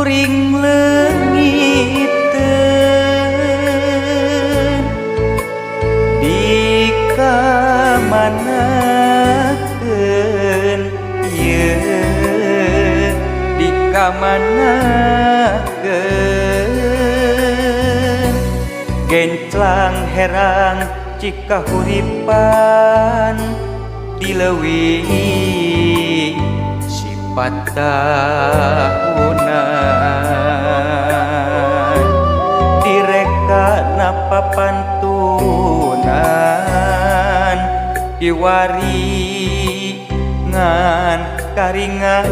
Kuring leungiteun di kamanakeun ieu, di kamanakeun? Genclang herang cikahuripan di leuwi sifat tahunan, direka napapantunan kiwari ngan karingan.